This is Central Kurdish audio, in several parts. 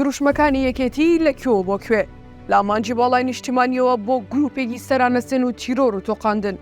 دروشمەکانی یەکێتی لە کوێوە بۆ کوێ؟ لە ئامانجی باڵای نیشتیمانیەوە بۆ گروپێکی سەرانەسێن و تیرۆر و تۆقاندن.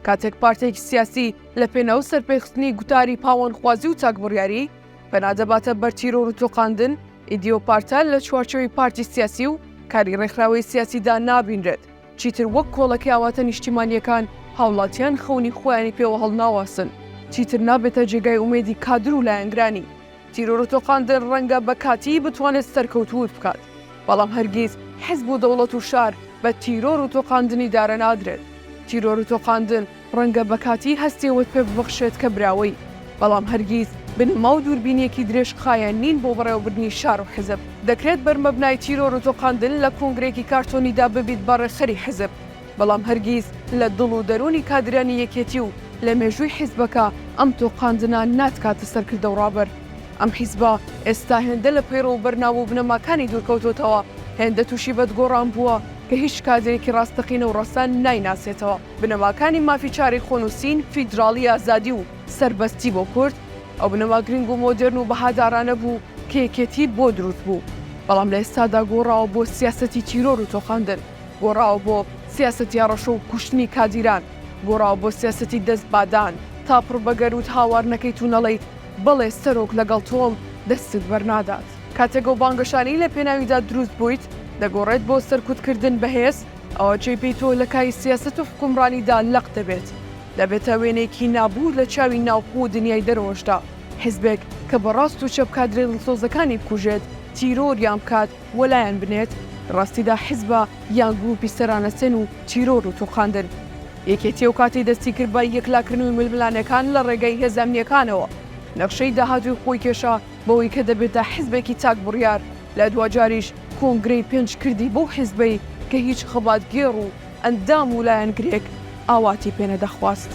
کاتێک پارتێکی سیاسی لە پێناو سەرپێخستنی گوتاری پاوانخوازی و چاکبڕیاری، پەنا دەباتە بەر تیرۆر و تۆقاندن، ئیدی ئەو پارتە لە چوارچێوەی پارتی سیاسی و کاری ڕێکخراوەی سیاسیدا نابینرێت. چیتر وەک کۆڵەکەی ئاواتە نیشتیمانییەکان هاوڵاتیان خەونی خۆیانی پێوە هەڵناواسن، چیتر نابێتە جێگای ئومێدی کادر و لایەنگرانی. تیرۆر و تۆقاندن ڕەنگە بە کاتیی بتوانێت سەرکەوتووت بکات، بەڵام هەرگیز حیزب و دەوڵەت و شار بە تیرۆر و تۆقاندن ئیدارە نادرێت. تیرۆر و تۆقاندن ڕەنگە بە کاتیی هەستیەوەت پێ ببەخشێت کە براوەی، بەڵام هەرگیز بنەما و دووربینییەکی درێژخایەن نین بۆ بەڕێوەبردنی شار و حیزب. دەکرێت بەرمەبنای تیرۆر و تۆقاندن لە کۆنگرەیەکی کارتۆنیدا ببیت بە ڕێکخەری حیزب، بەڵام هەرگیز لە دڵ و دەروونی کادرانی یەکێتی و لە مێژووی حیزبەکە ئەم تۆقاندنە ناتکاتە سەرکردە و ڕابەر. ئەم حیزبە ئێستا هێندە لە پەیڕەو و بەرنامە و بنەماکانی دوورکەوتۆتەوە، هێندە تووشی بەدگۆڕان بووە کە هیچ کادرێکی ڕاستەقینە و ڕەسەن نایناسێتەوە. بنەماکانی مافی چارەی خۆنووسین، فیدراڵی، ئازادی و سەربەستی بۆ کورد، ئەو بنەما گرنگ و مۆدێرن و بەهادارانە بوو کە یەکێتی بۆ دروست بوو، بەڵام لە ئێستادا گۆڕاوە بۆ سیاسەتی تیرۆر و تۆقاندن، گۆڕاوە بۆ سیاسەتی هەڕەشە و کوشتنی کادیران، گۆڕاوە بۆ سیاسەتی دەست بادان، تا پڕ بە گەرووت هاوار نەکەیت و نەڵێیت بەڵێ سەرۆک لەگەڵ تۆم، دەستت بەرنادات. کاتێک ئەو بانگەشانەی لە پێناویدا دروست بوویت دەگۆڕێت بۆ سەرکوتکردن بە هێز، ئەوا جێی پێی تۆ لە کاری سیاسەت و حوکمڕانیدا لەق دەبێت، دەبێتە وێنەیەکی نابوور لە چاوی ناوخۆ و دنیای دەرەوەشدا، حیزبێک کە بە ڕاست و چەپ کادرە دڵسۆزەکانی بکوژێت، تیرۆریان بکات، وەلایان بنێت، لە ڕاستیدا حیزبە یان گروپی سەرانەسێن و تیرۆر و تۆقاندن. یەکێتی ئەو کاتەی دەستی کرد بە یەکلاکردنەوەی ململانێکان لە ڕێگای هێزە ئەمنییەکانەوە، نەخشەی داهاتووی خۆی کێشا بەوەی کە دەبێتە حیزبێکی تاک بڕیار، لە دواجاریش کۆنگرەی پێنج کردی بەو حیزبەی کە هیچ خەباتگێڕ و ئەندام و لایەنگرێک ئاواتی پێنەدەخواست.